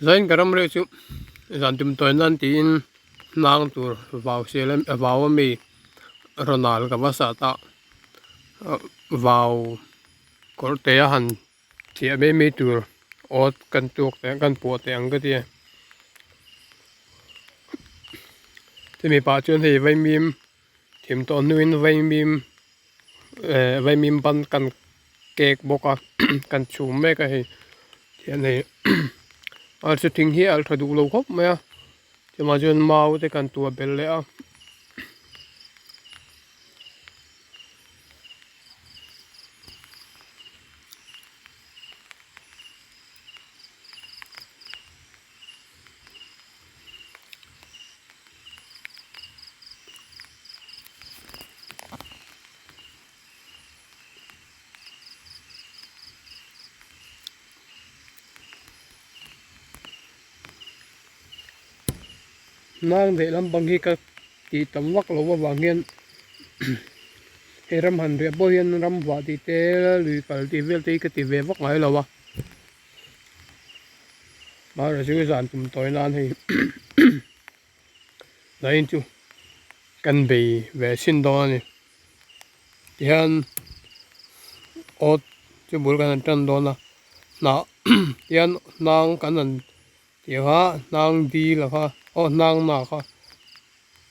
Zain ka ram reuh chu zan tum tawi nan tiin hnang tur vau sial a vau ami rawn al ka va sat a vau kawr te a han chiah mai mai tur awt kan tuak teh kan puah teh ang ka ti a chumi pah chuan hei vaimim thim tawh hnuin vaimim eh vaimim ban kan kek bawk a kan chhum mek a hei hian hei arsi thing hi a alh tha duh lo khawp mai a chuvang chuan mau te kan tuah belh leh a. Nang leh lampang hi ka tih tam vak loh avang hian hei ram han riah pawh hian ram vah tih te lui kal tih vel te hi ka ti ve vak ngai lo a mahse chu zan tum tawi nan hei Zain chu kan bei ve chin dawn a ni tihian awt chu bul kan han tan dawn a hnah tihian hnang kan han tih kha hnang dil a kha aw hnang na kha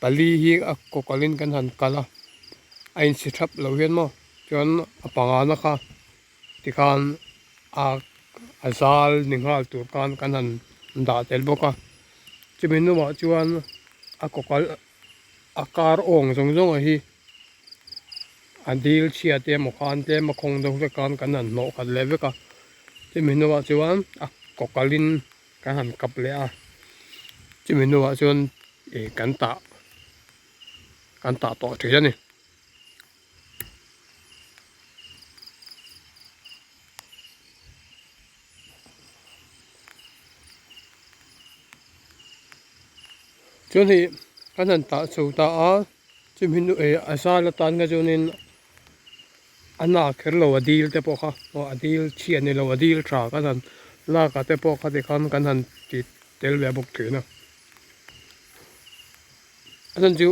pali hi a kawkalh in kan han kalh a a insi thap lo hian maw chuan a panga na kha tikhan a a zal ni nghal tur khan kan han dah tel bawk a chumi hnungah chuan a kawkalh a kar awng zawng zawng ah hi a dil chhia te emaw khan tlem a khawng deuh vek khan kan han hnawh khat leh vek a chumi hnungah chuan a kawkalh in kan han kap leh a chumi hnungah chuan ih kan tah kan tah tawh thin a ni. Chuan hei kan han tah chho ta a chumi hnu eh a zal atan kha chuanin a na kher lo a dil te pawh kha aw a dil chhia ni lo a dil tha kan han lak ah te pawh kha tikhan kan han ti tel ve bawk thin a a chhan chu.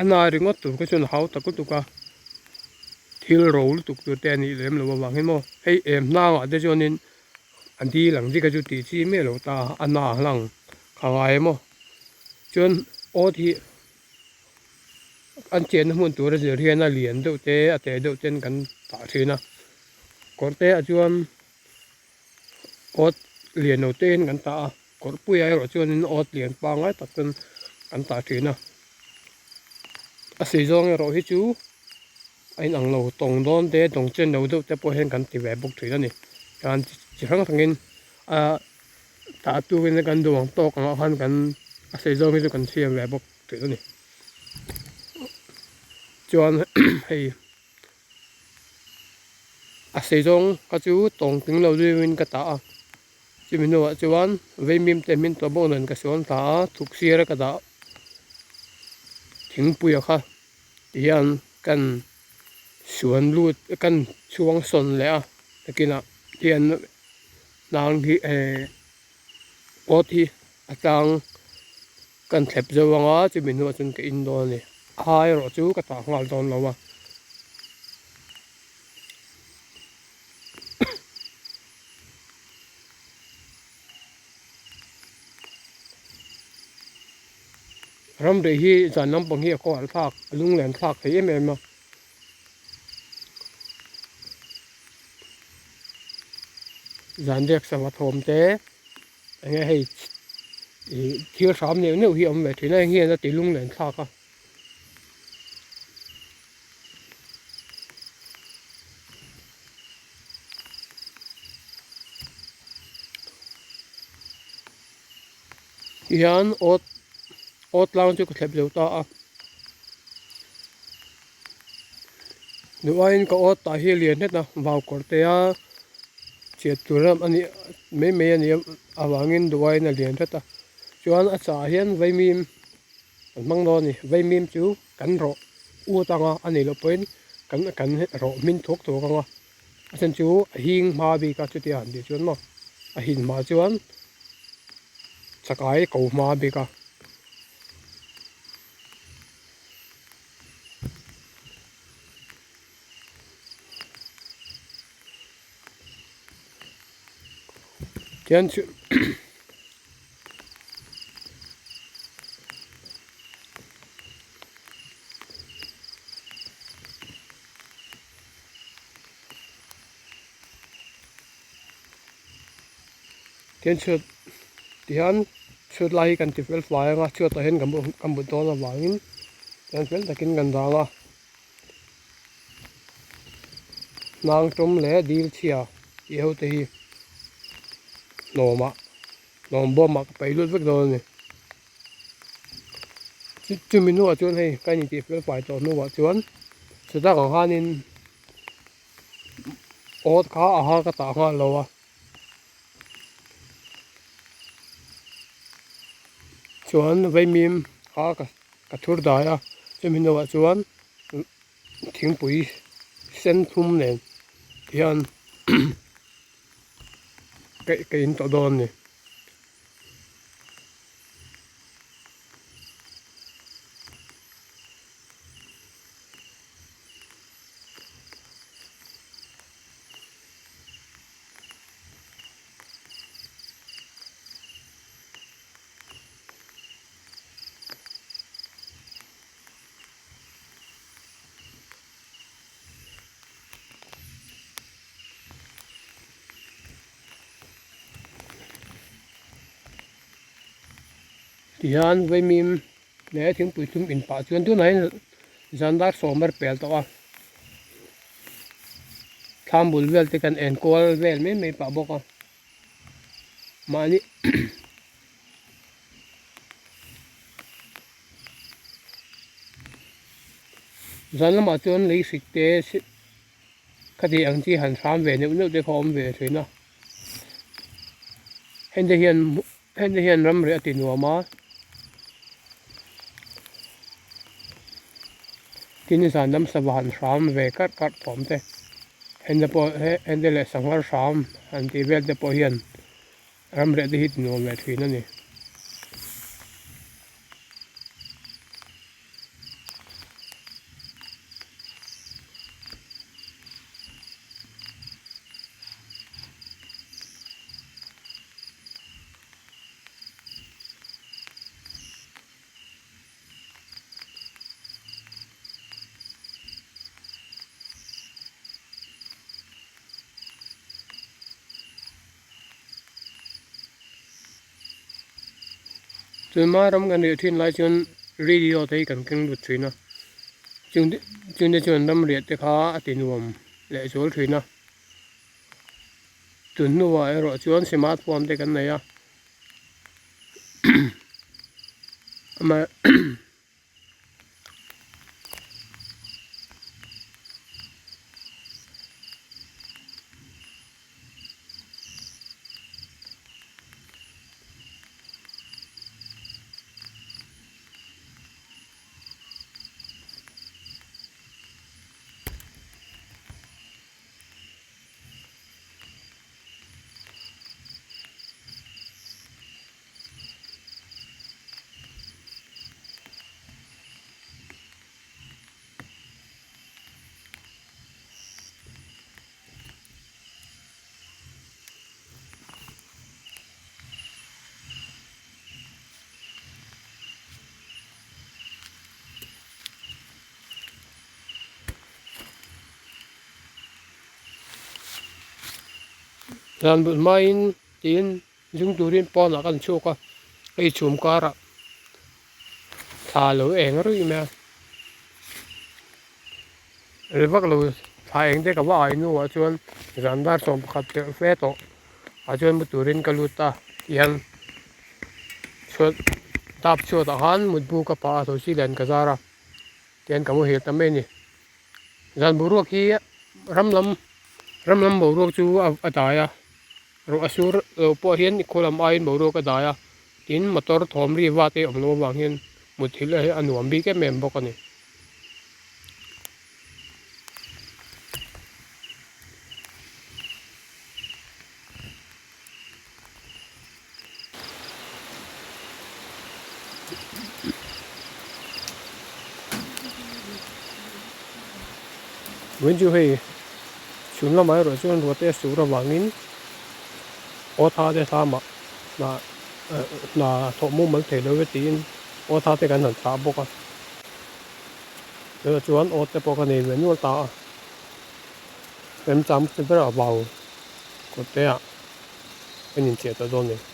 A na ringawt tur kha chuan hau tak lutuk a, thil ro lutuk tur te a nih lem loh avangin maw hei em hnangah te chuanin a dil ang zika chu tih chi miah lo ta a na hlang kha ngai maw chuan awt hi an chenna hmun tura zir hian a lian deuh te a te deuh ten kan tah thin a kawr te ah chuan awt lian lo te in kan tah a. Kawrpuia erawh chuanin awt lian pangngai tak chuan an tah thin a, a sei zawng erawh hi chu a inang lo tawng dawn te tawng chen lo deuh te pawh hian kan ti ve bawk thin a ni chuan chi hrang hrangin a tah turin kan duh ang tawk angah khan kan a sei zawng hi chu kan siam ve bawk thin a ni chuan hei a sei zawng kha chu tawng tling lo deuhin ka tah a. Chumi hnuah chuan vaimim te hmin tawh bawk nen ka suam ta a, thuk sir a ka dah thingpuia kha tihian kan suan lut kan chhuang sawn leh a nakinah hian hnang hi eh awt hi a tlang kan thlep zo ang a chumi hnuah chuan ka in dawn a ni a hai erawh chu ka tah nghal dawn lo a. Ram rei hi zan lampang hi a khaw alh thlak a lunglen thlak thei em em a. Zan riak sava thawm te eng nge hei ih thil hram neuh neuh hi a awm ve thin a heng hian a ti lunglen thlak a. Tihian awt awt tlang chu ka thlep zo ta a duh aiin ka awt tah hi a lian hret a vau kawr te a chhiat tur lam a nih mai mai a nih avangin duh aiin a lian hret a chuan a chah hian vaimim an hmang dawn a ni vaimim chu kan rawh ut anga a nih loh pawhin kan kan rawh hmin thuak thuak anga a then chu a hing hma bik a chutia han tih chuan maw a hin hma chuan. Chakai ko hma bik a. Tian chu Tian chhuat tihian chhuat lai hi kan ti fel fai anga chhuatah hian kan kan but dawn avangin tihian fel takin kan dang a hnang tawm leh dil chhia tih ho te hi hnawmah hnawm bawmah ka paih lut vek dawn a ni chumi hnuah chuan hei ka intih fel fai tawh hnuah chuan chutah ang khanin awt kha a har ka tah nghal lo a chuan vaimim kha ka thur dai a chumi hnuah chuan thingpui sen thum nen hian ka in tawh dawn a ni. Tihian vaimim leh thingpui thum inpah chuan tunah hian zan dar sawm a ri pel tawh a thlam bul vel te kan en kual vel mai mai pah bawk a mahni zan lamah chuan lei hrik te khati ang chi han hram ve neuh neuh te kha a awm ve thin a heng te hian heng te hian ramri a ti nuam a tin zan lam sava han hram ve karh karh thawm te heng te pawh heng te leh sangha hram han tih vel te pawh hian ramriah te hi ti nuam ve thin a ni. Tunhma ram kan riah thin lai chuan radio te hi kan keng lut thin a chung te chung te chuan ram riah te kha a ti nuam leh zual thin a tun hnuah erawh chuan smartphone te kan nei a amah. Zan but hmain tiin zung turin pawnah kan chhuak a hei chhum karah thla a lo eng ruih mai a ri vak lo thla eng te ka va ai hnuah chuan zan dar 11 pelh fe tawh ah chuan mu turin ka lut a tihian chhuat tap chhuatah khan mutbu ka pah a thosi lian ka zar a tihian ka muhil ta mai a ni. Zan boruak hi ram lam ram lam boruak chu a dai a ruah a sur lo pawh hian khaw lam aiin boruak a dai a tin motor thawm ri va te awm loh avang hian mutthilh hi a nuam bik em em bawk a ni. Vawiin chu hei chhun lamah erawh chuan ruahte a sur avangin aw tha te thlamah hna hna thawh mumal thei lo e tiin aw tha te kan han thlah bawk a tunah chuan aw te pawh ka nei ve nual ta a remchang chi berah vau kawt te ah ka inchiah tawh dawn a ni.